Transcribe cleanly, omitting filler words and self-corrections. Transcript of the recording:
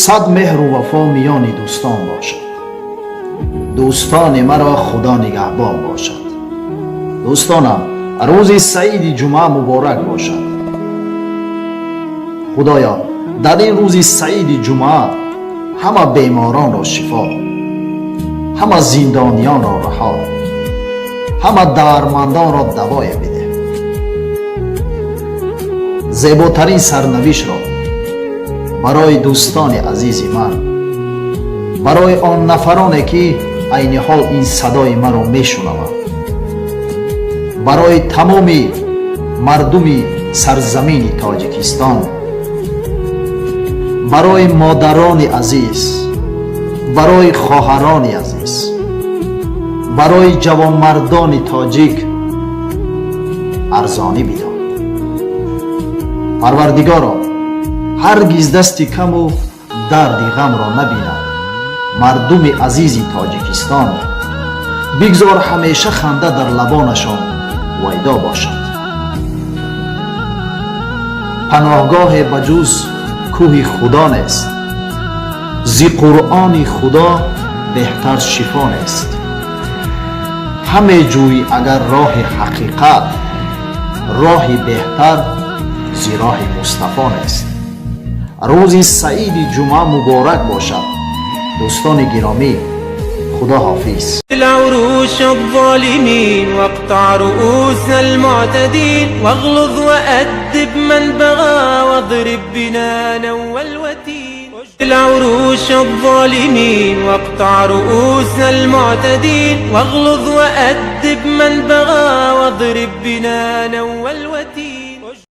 Сад меҳру вафо миёни дӯстон бошад. Дӯстони маро Худо нигаҳбон бошад. Дӯстонам, рӯзи саиди ҷумъа муборак бошад. Худоё, дар ин рӯзи саиди ҷумъа ҳама беморонро шифо, ҳама зиндониёнро раҳо, ҳама дардмандонро давое бидеҳ. Зеботарин сарнавиштро барои дӯстони азизи ман, барои он нафароне, ки айни ҳол ин садои маро мешунаванд, барои тамоми мардуми сарзамини Тоҷикистон, барои модарони азиз, барои хоҳарони азиз, барои ҷавонмардони тоҷик арзонӣ бидор. Парвардигоро, ҳаргиз дасти каму дарди ғамро набинад мардуми азизи Тоҷикистон. Бигзор ҳамеша ханда дар лабонашон ҳувайдо бошад. Паноҳгоҳе ба ҷуз кӯҳи Худо нест, зи Қуръони Худо беҳтар шифо нест. Ҳаме ҷӯй агар роҳи ҳақиқат, роҳи беҳтар зи роҳи Мустафо нест. Рӯзи саиди ҷумъа муборак бошад, дӯстони гиромӣ. Худо ҳофиз. العروش الظالمين واقطع رؤوس المعتدين واغلظ وأدب من بغى واضرب بنانا والوتين. العروش الظالمين واقطع رؤوس المعتدين واغلظ وأدب من بغى واضرب بنانا والوتين.